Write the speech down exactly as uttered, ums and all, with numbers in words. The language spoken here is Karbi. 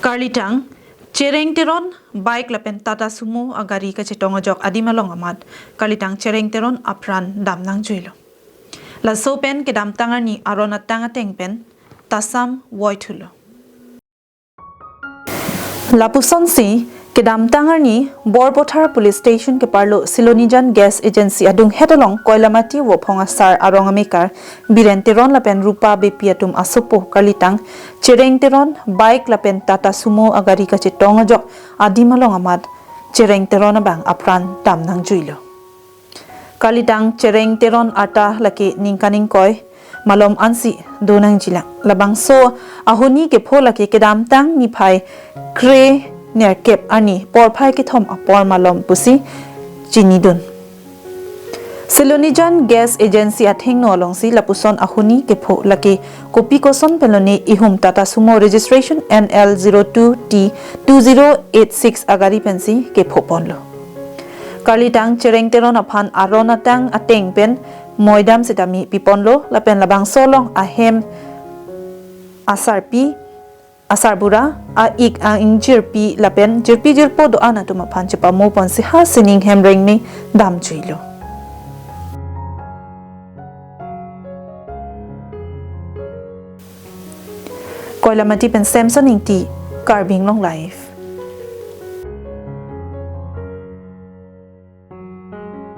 Karlitang Chereng Teron bike lapen Tata Sumo agari kachetong ajok adim along amat Karlitang Chereng Teron apran dam nangjuilo. Laso pen kedamtang arni aron atang ateng pen tasam voithulo. Lapusonsi kedamtang arni Borpathar Police Station keparlo Silonijan Gas Agency adunghet along Koilamati Vophong Asar arong amekar Biren Teron lapen Rupa Beypi atum asopo Karlitang Chereng Teron bike lapen Tata Sumo agari kachetong ajok adim along amat Chereng Teron abang apran dam nangjuilo. Karlitang Chereng Teron arta lake ningkan ingkoi malom ansi do nangjilang. Labangso ahoni kepho lake kedamtang niphai kre nerkep arni porphai kethom apor malom pusi chinidun. Silonijan Gas Agency athengno alongsi lapuson ahoni kepho lake kopi koson pen lone ihum Tata Sumo registration N L zero two T two zero eight six agari pensi kepho ponlo. Karlitang Chereng Teron aphan aron atang ateng pen moidam sitame piponlo lapen labangso along ahem asarpi asarbura a-ik a-ingjirpi lapen jirpi jirpo do-an atum aphan chepamo ponsi ha sining hem rengme damjuilo. Koilamati pen Samson Ingti, Karbi Anglong Live.